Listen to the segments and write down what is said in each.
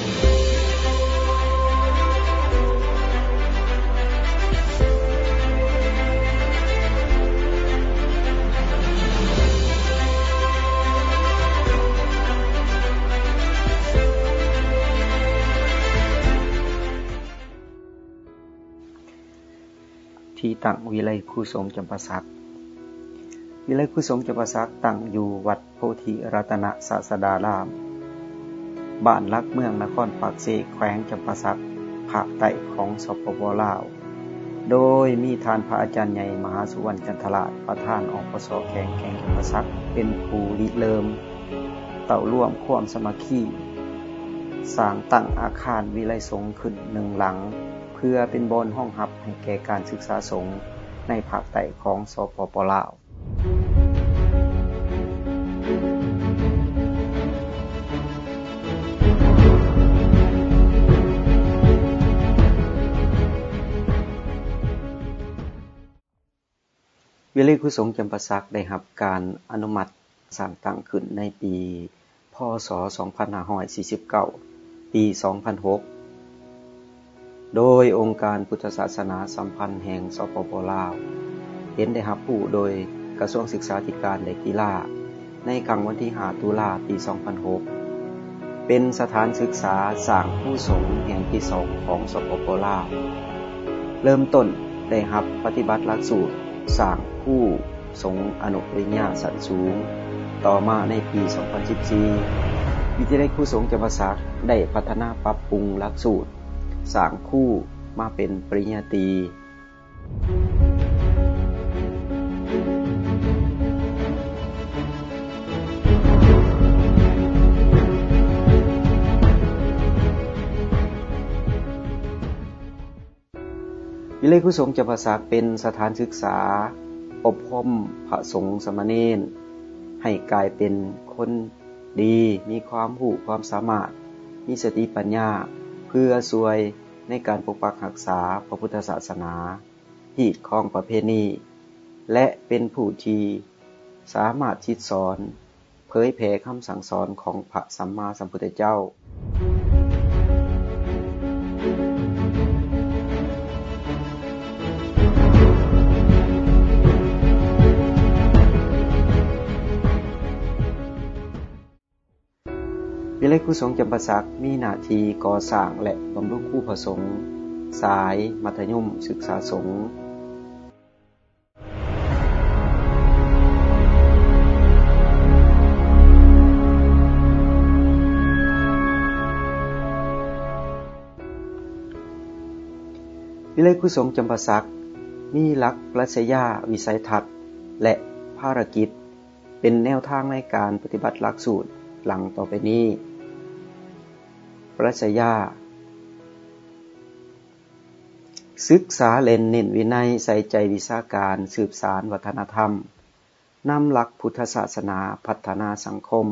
ທີ່ຕັ້ງວິໄລຄູສົງຈຳປາສັກ. ວິໄລຄູສົງຈຳປາສັກຕັ້ງຢູ່ວັດໂພທິລັດຕະນະສາດສະດາລາມ, ບ້ານຫຼັກເມືອງນະຄອນປາກເຊ, ແຂວງຈຳປາສັກ, ພາກໃຕ້ຂອງ ສປປ ລາວ, ໂດຍມີທ່ານພະອາຈານໃຫຍ່ ມະຫາສຸວັນ ຈັນທະລາດ, ປະທານ ອປສ ແຂວງ ແຂວງຈຳປາສັກ ເປັນຜູ້ລິເລີ່ມ ເຕົ້າລວມຄວາມສາມັກຄີ, ສ້າງຕັ້ງອາຄານວິໄລສົງຂຶ້ນໜຶ່ງຫຼັງ ເພື່ອເປັນບ່ອນຮອງຮັບໃຫ້ແກ່ການສຶກສາສົງໃນພາກໃຕ້ຂອງ ສປປ ລາວ. ວິໄລຄູສົງຈຳປາສັກໄດ້ຮັບການອະນຸມັດສ້າງຕັ້ງຂຶ້ນໃນປີ ພ.ສ. ສອງພັນຫ້າຮ້ອຍສີ່ສິບເກົ້າ ປີ ສອງພັນຫົກ ໂດຍອົງການພຸດທະສາສະໜາສຳພັນແຫ່ງ ສປປ ລາວ ເຫັນໄດ້ຮັບຮູ້ໂດຍກະຊວງສຶກສາທິການ ແລະ ກິລາ ໃນຄ່ຳວັນທີຫ້າ ຕຸລາ ປີ ສອງພັນຫົກ ເປັນສະຖານສຶກສາສ້າງຄູສົງແຫ່ງທີສອງຂອງ ສປປ ລາວ. ເລີ່ມຕົ້ນໄດ້ຮັບປະຕິບັດຫຼັກສູດສ້າງຄູສົງອະນຸປະລິນຍາຊັ້ນສູງ. ຕໍ່ມາໃນປີ ສອງພັນສິບສີ່ ວິທະຍາໄລຄູສົງຈຳປາສັກໄດ້ພັດທະນາປັບປຸງຫຼັກສູດສ້າງຄູມາເປັນປະລິນຍາຕີ. ວິໄລຄູສົງຈຳປາສັກເປັນສະຖານສຶກສາອົບຮົມພະສົງສາມະເນນ ໃຫ້ກາຍເປັນຄົນດີ, ມີຄວາມຮູ້ຄວາມສາມາດ, ມີສະຕິປັນຍາ ເພື່ອຊ່ວຍໃນການປົກປັກຮັກສາພະພຸດທະສາສະໜາ, ຮີດຄອງປະເພນີ ແລະ ເປັນຜູ້ທີ່ສາມາດສິດສອນ ເຜີຍແຜ່ຄຳສັ່ງສອນຂອງພະສຳມາສຳພຸດທະເຈົ້າ. ວິໄລຄູສົງຈຳປາສັກມີໜ້າທີ່ກໍ່ສ້າງ ແລະ ບຳລຸງຄູພະສົງສາຍມັດທະຍົມສຶກສາສົງ. ວິໄລຄູສົງຈຳປາສັກມີຫຼັກປະລັດຊະຍາວິໄສທັດ ແລະ ພາລະກິດ ເປັນແນວທາງໃນການປະຕິບັດຫຼັກສູດດັ່ງຕໍ່ໄປນີ້. ປະລັດຊະຍາ ສຶກສາແລະເນັ້ນວິໄນ, ໃສ່ໃຈວິຊາການ, ສືບສານວັດທະນະທຳ, ນຳຫຼັກພຸດທະສາສະໜາ, ພັດທະນາສັງຄົມ.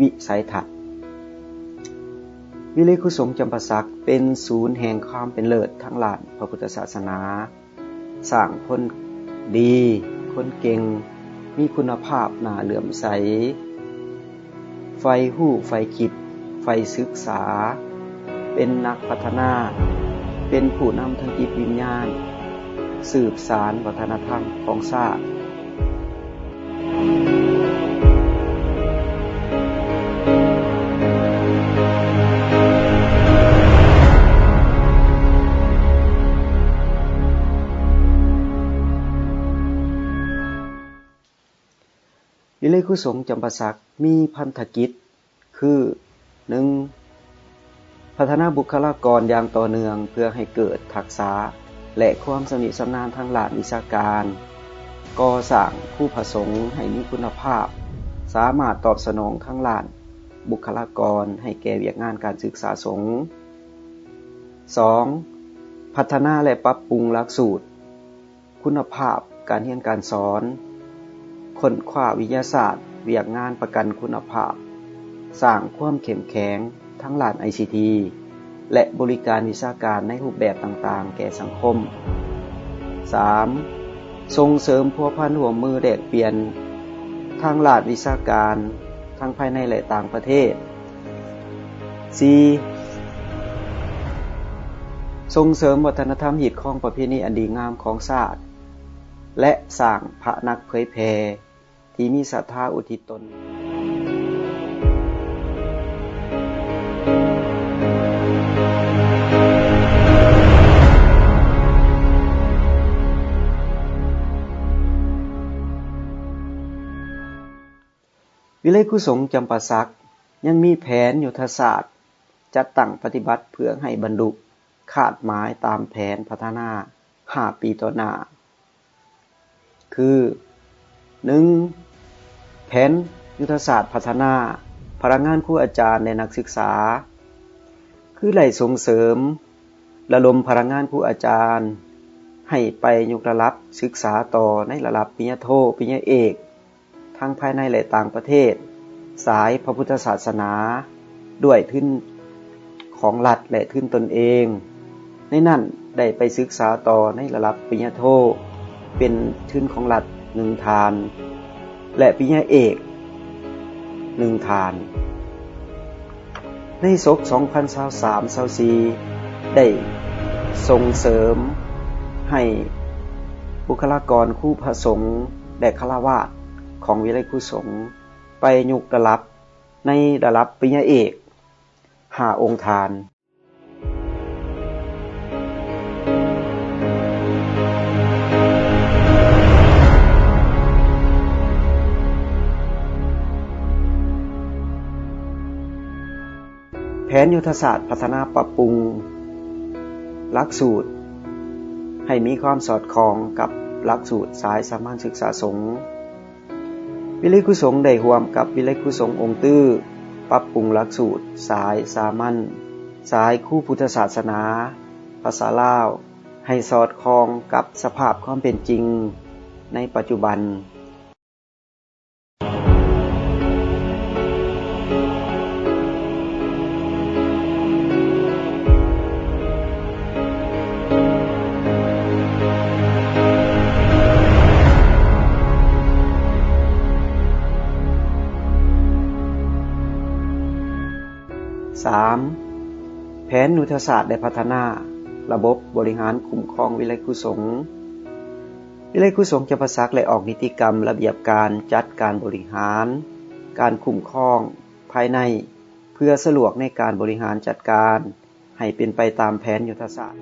ວິໄສທັດ. ວິໄລຄູສົງຈຳປາສັກເປັນສູນແຫ່ງຄວາມເປັນເລີດທາງດ້ານພະພຸດທະສາສະໜາ, ສ້າງຄົນດີ, ຄົນເກັ່ງ, ມີຄຸນນະພາບໜ້າເຫຼື້ອມໃສ, ໃຝ່ຮູ້, ໃຝ່ຄິດ, ໃຝ່ສຶກສາ, ເປັນນັກພັດທະນາ, ເປັນຜູ້ນຳທາງຈິດວິນຍານ, ສືບສານວັດທະນະທຳຂອງຊາດ. ວິໄລຄູສົງຈຳປາສັກມີພັນທະກິດຄື ໜຶ່ງ ພັດທະນາບຸກຄະລາກອນຢ່າງຕໍ່ເນື່ອງເພື່ອໃຫ້ເກີດທັກສະ ແລະ ຄວາມຊຳນິຊຳນານທາງດ້ານວິຊາການ, ກໍ່ສ້າງຄູພະສົງໃຫ້ມີຄຸນນະພາບ, ສາມາດຕອບສະໜອງທາງດ້ານບຸກຄະລາກອນໃຫ້ແກ່ວຽກງານການສຶກສາສົງ. ສອງ ພັດທະນາ ແລະ ປັບປຸງຫຼັກສູດ ຄຸນນະພາບການຮຽນການສອນ, ຄົ້ນຄວ້າວິທະຍາສາດ, ວຽກງານປະກັນຄຸນນະພາບ, ສ້າງຄວາມເຂັ້ມແຂງທາງດ້ານໄອຊີທີ ແລະ ບໍລິການວິຊາການໃນຮູບແບບຕ່າງໆແກ່ສັງຄົມ. ສາມ ສົ່ງເສີມພົວພັນຮ່ວມມືແລກປ່ຽນທາງດ້ານວິຊາການ ທັງພາຍໃນ ແລະ ຕ່າງປະເທດ. ສີ່ ສົ່ງເສີມວັດທະນະທຳຮີດຄອງປະເພນີອັນດີງາມຂອງຊາດ ແລະ ສ້າງພະນັກເຜີຍແຜ່ທີ່ມີສັດທາອຸທິດຕົນ. ວິໄລຄູສົງຈຳປາສັກ ຍັງມີແຜນຍຸດທະສາດຈັດຕັ້ງປະຕິບັດເພື່ອໃຫ້ບັນລຸຄາດໝາຍຕາມແຜນພັດທະນາຫ້າປີຕໍ່ໜ້າ ຄື ໜຶ່ງ ແຜນຍຸດທະສາດພັດທະນາພະນັກງານຄູອາຈານ ແລະ ນັກສຶກສາ ຄືໄດ້ສົ່ງເສີມລະດົມພະນັກງານຄູອາຈານໃຫ້ໄປຍົກລະດັບສຶກສາຕໍ່ໃນລະດັບປະລິນຍາໂທ, ປະລິນຍາເອກ ທັງພາຍໃນ ແລະ ຕ່າງປະເທດ ສາຍພະພຸດທະສາສະໜາ ດ້ວຍທຶນຂອງລັດ ແລະ ທຶນຕົນເອງ. ໃນນັ້ນໄດ້ໄປສຶກສາຕໍ່ໃນລະດັບປະລິນຍາໂທ ເປັນທຶນຂອງລັດໜຶ່ງທ່ານ ແລະ ປະລິນຍາເອກໜຶ່ງທ່ານ. ໃນສົກສອງພັນຊາວສາມ ຊາວສີ່ ໄດ້ສົ່ງເສີມໃຫ້ບຸກຄະລາກອນຄູພະສົງ ແລະ ຄະລາວາດຂອງວິໄລຄູສົງ ໄປຍົກລະດັບໃນລະດັບປະລິນຍາເອກຫ້າອົງທ່ານ. ແຜນຍຸດທະສາດພັດທະນາປັບປຸງຫຼັກສູດໃຫ້ມີຄວາມສອດຄ່ອງກັບຫຼັກສູດສາຍສາມັນສຶກສາສົງ. ວິໄລຄູສົງໄດ້ຮ່ວມກັບວິໄລຄູສົງອົງຕື້ ປັບປຸງຫຼັກສູດສາຍສາມັນ ສາຍຄູພຸດທະສາສະໜາ ພາສາລາວ ໃຫ້ສອດຄ່ອງກັບສະພາບຄວາມເປັນຈິງໃນປັດຈຸບັນ. ສາມ ແຜນຍຸດທະສາດ ແລະ ພັດທະນາລະບົບບໍລິຫານຄຸ້ມຄອງວິໄລຄູສົງ. ວິໄລຄູສົງຈຳປາສັກ ໄດ້ອອກນິຕິກຳລະບຽບການຈັດການບໍລິຫານການຄຸ້ມຄອງພາຍໃນ ເພື່ອສະດວກໃນການບໍລິຫານຈັດການໃຫ້ເປັນໄປຕາມແຜນຍຸດທະສາດ.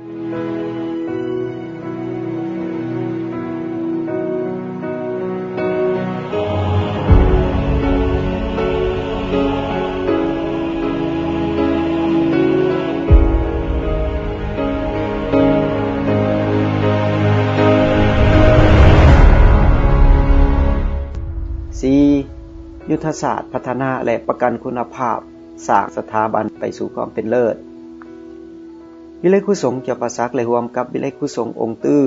ສີ່ ຍຸດທະສາດພັດທະນາ ແລະ ປະກັນຄຸນນະພາບ ສ້າງສະຖາບັນໄປສູ່ຄວາມເປັນເລີດ. ວິໄລຄູສົງຈຳປາສັກ ໄດ້ຮ່ວມກັບວິໄລຄູສົງອົງຕື້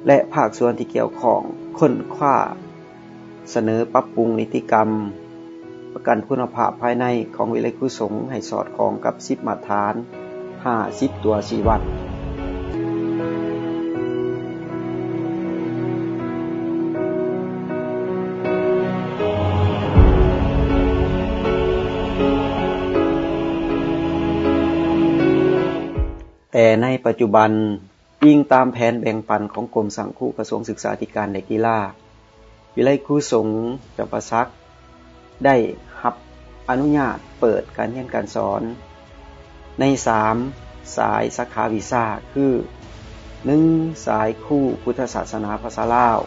ແລະ ພາກສ່ວນທີ່ກ່ຽວຂ້ອງ ຄົ້ນຄວ້າ ສະເໜີປັບປຸງນິຕິກຳ ປະກັນຄຸນນະພາບພາຍໃນຂອງວິໄລຄູສົງໃຫ້ສອດຄ່ອງກັບສິບມາດຖານ ຫ້າສິບຕົວຊີ້ວັດ. ແຕ່ໃນປັດຈຸບັນ, ອີງຕາມແຜນແບ່ງປັນຂອງກົມສ້າງຄູ ກະຊວງສຶກສາທິການ ແລະ ກິລາ, ວິໄລຄູສົງຈຳປາສັກ ໄດ້ຮັບອະນຸຍາດເປີດການຮຽນການສອນໃນສາມສາຍສາຂາວິຊາ ຄື ໜຶ່ງ ສາຍຄູພຸດທະສາສະໜາພາສາລາວ,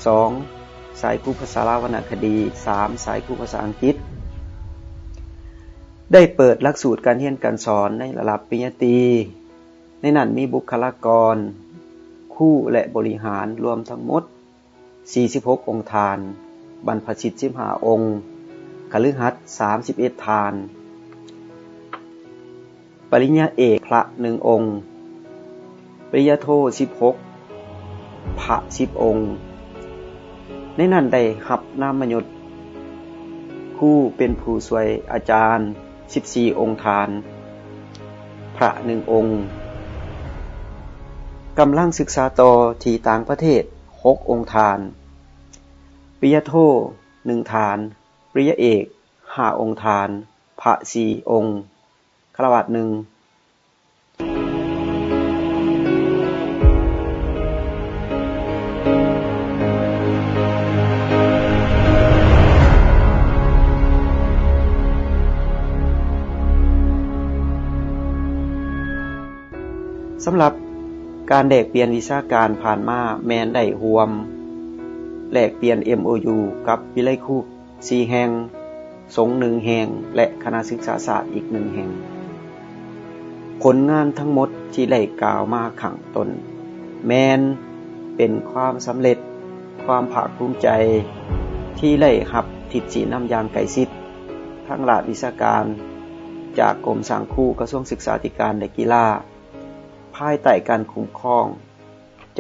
ສອງ ສາຍຄູພາສາລາວວັນນະຄະດີ, ສາມ ສາຍຄູພາສາອັງກິດ. ໄດ້ເປີດຫຼັກສູດການຮຽນການສອນໃນລະດັບປະລິນຍາຕີ. ໃນນັ້ນມີບຸກຄະລາກອນ, ຄູ ແລະ ບໍລິຫານລວມທັງໝົດ ສີ່ສິບຫົກອົງທ່ານ, ບັນພະສິດສິບຫ້າອົງ, ຄະລືຫັດສາມສິບເອັດທ່ານ. ປະລິນຍາເອກພະໜຶ່ງອົງ, ປະລິນຍາໂທສິບຫົກ, ພະສິບອົງ. ໃນນັ້ນໄດ້ຮັບນາມມະຍົດຄູເປັນຜູ້ຊ່ວຍອາຈານສິບສີ່ອົງທ່ານ, ພະໜຶ່ງອົງ. ກຳລັງສຶກສາຕໍ່ທີ່ຕ່າງປະເທດຫົກອົງທ່ານ, ປະລິນຍາໂທໜຶ່ງທ່ານ, ປະລິນຍາເອກຫ້າອົງທ່ານ, ພະສີ່ອົງ, ຄະລາວາດໜຶ່ງ. ສຳລັບການແລກປ່ຽນວິຊາການຜ່ານມາ ແມ່ນໄດ້ຮ່ວມແລກປ່ຽນ ເອັມໂອຢູ ກັບວິໄລຄູສີ່ແຫ່ງ, ສົງໜຶ່ງແຫ່ງ ແລະ ຄະນະສຶກສາສາດອີກໜຶ່ງແຫ່ງ. ຜົນງານທັງໝົດທີ່ໄດ້ກ່າວມາຂ້າງຕົ້ນ ແມ່ນເປັນຄວາມສຳເລັດ, ຄວາມພາກພູມໃຈທີ່ໄດ້ຮັບທິດຊີ້ນຳຢ່າງໃກ້ຊິດທາງດ້ານວິຊາການ ຈາກກົມສ້າງຄູ ກະຊວງສຶກສາທິການ ແລະ ກິລາ ພາຍໃຕ້ການຄຸ້ມຄອງ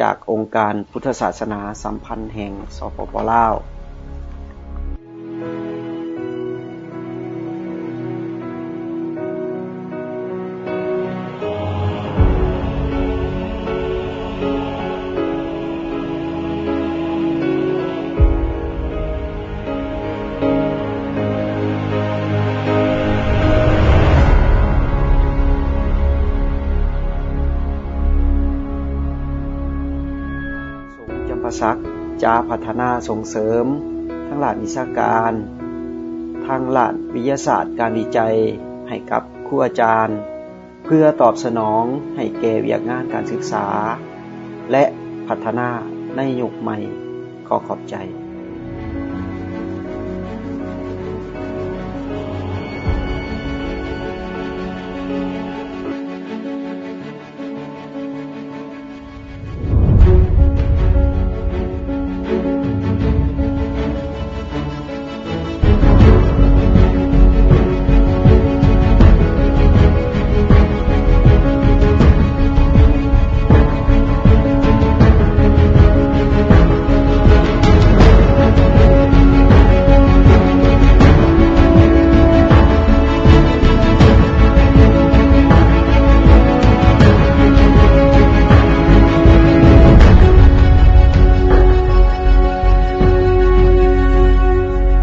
ຈາກອົງການພຸດທະສາສະໜາສຳພັນແຫ່ງ ສປປ ລາວ. ສົງຈຳປາສັກຈະພັດທະນາສົ່ງເສີມທາງດ້ານວິຊາການ, ທາງດ້ານວິທະຍາສາດການວິໄຈໃຫ້ກັບຄູອາຈານ ເພື່ອຕອບສະໜອງໃຫ້ແກ່ວຽກງານການສຶກສາ ແລະ ພັດທະນາໃນຍຸກໃໝ່. ຂໍຂອບໃຈ.